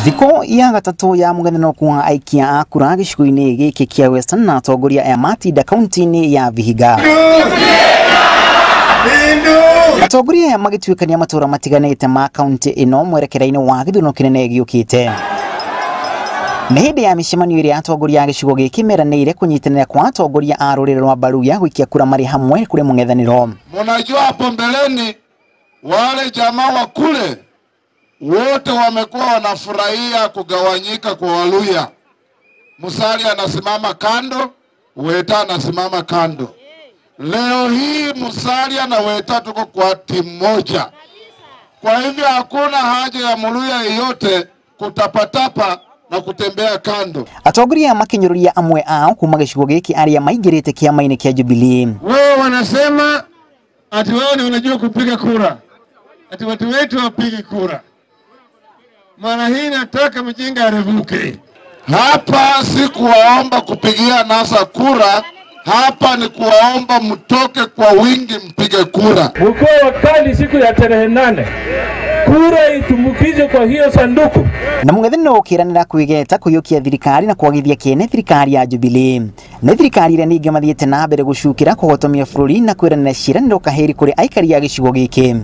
Thikũ ya gatatũ ya mũng'ethanĩro kwa aikia a kura gĩcigo-inĩ gĩkĩ kĩa Western na atongoria aya matinda kaunti-inĩ ya Vihiga. Atongoria aya magĩtuĩkania matũũra matiganĩte ma kaunti ĩno mwerekera-inĩ wa gĩthurano kĩnene gĩũkĩte. Nĩ hĩndĩ ya mĩcemanio ĩrĩa atongoria a gĩcigo gĩkĩ meranĩire kũnyitanĩra kwa atongoria a rũrĩrĩ rwa Baluya gũikia kura marĩ hamwe kũrĩ mũng'ethanĩro. Mnajua hapo mbeleni wale jamaa wa kule wote wamekuwa wanafurahia kugawanyika kwa Waluya. Musalia anasimama kando, Weta anasimama kando. Leo hii Musalia na Weta tuko kwa timu moja. Kwa hivyo hakuna haja ya Mluya yeyote kutapatapa na kutembea kando. Atongoria makinyururia amwe ao kuma gĩcigo gĩkĩ arĩa maingĩrĩte kĩama-inĩ kĩa Jubilee. Wao wanasema ati wao ni wanajua kupiga kura, ati watu wetu wapige kura. Mara hii nataka mjinga arevuke. Hapa si kuwaomba kupigia NASA kura, hapa ni kuwaomba mtoke kwa wingi mpige kura. Mkoa wakali siku ya tarehe 8 kura itumbukize kwa hiyo sanduku. Na mũng'ethanĩro ũkĩranĩra kwĩgeta kũiyũkia thirikari na kwagithia kĩene thirikari ya Jubilee. Nĩ thirikari ĩrĩa ningĩ mathiĩte na mbere gũcukĩra kũhotomia bũrũri na kwĩranĩra ciĩranĩro kahĩri kũrĩ aikari a gĩcigo gĩkĩ.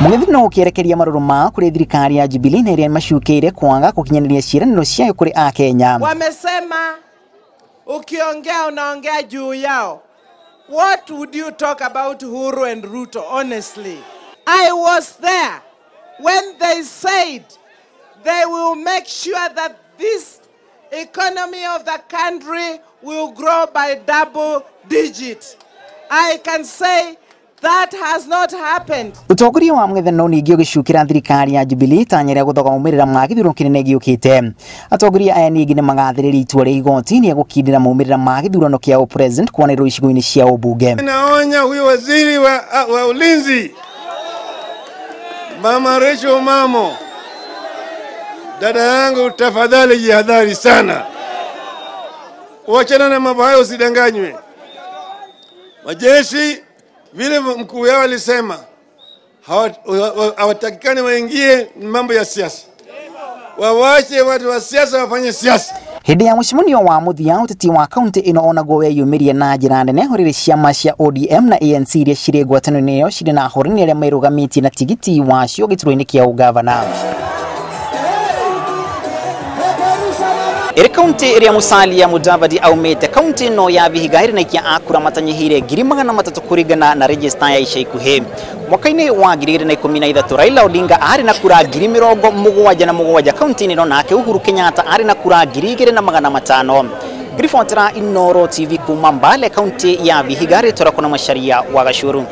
Mũng'ethanĩro ũkĩerekeria marũrũ mao kũrĩ thirikari ya Jubilee na ĩrĩa macukĩire kwaga gũkinyanĩria ciĩranĩro ciayo kũrĩ Akenya. Wamesema ukiongea unaongea juu yao. What would you talk about Uhuru and Ruto, honestly? I was there when they said they will make sure that this economy of the country will grow by double digit. I can say that has not happened. Ũtongoria wa mũng'ethanĩro ningĩ ũgĩcukĩra thirikari ya Jubilee itanya rĩa gũthoga maumĩrĩra ma gĩthurano kĩnene gĩũkĩte. Atongoria aya ningĩ nĩ magathĩrĩria itua rĩa igoti rĩa gũkindĩra maumĩrĩra ma gĩthurano kĩa ũpresident kwanĩrĩrwo icigo-inĩ cia ũmbunge. Naonya huyo waziri wa ulinzi Mama Rachel Mamo, dada yangu, tafadhali jihadhari sana, wachana na mambo hayo, usidanganywe. Majeshi vile mkuu wao alisema hawatakikani waingie mambo ya siasa, wawache watu wa siasa wafanye siasa. Hĩndĩ ya mũcemanio wa mũthia ũteti wa kaunti ĩno onaguo weyumĩria na njĩra nene hũrĩrĩ ciama cia ODM na ANC iria cirĩ ngwatanĩro-inĩ ĩyo cirĩ na ahũrani arĩa merũgamĩtie na tigiti wacio gĩturwa-inĩ kĩa ũgavana. Ĩrĩ kaunti ĩrĩa Musalia Mudavadi aumĩte, kaunti ĩno ya Vihiga ĩrĩ na aikia a kura matanyihĩire 300,000 kũringana na rejista ya ica ikuhĩ. Mwaka-inĩ wa 2013 Raila Odinga arĩ na kura 77,000 kaunti-inĩ ĩno, nake Uhuru Kenyatta arĩ na kura 2,500. Ngiribotera Inooro TV kuma Mbale, kaunti ya Vihiga, rĩtwa rĩakwa na Macharia wa Gacuru.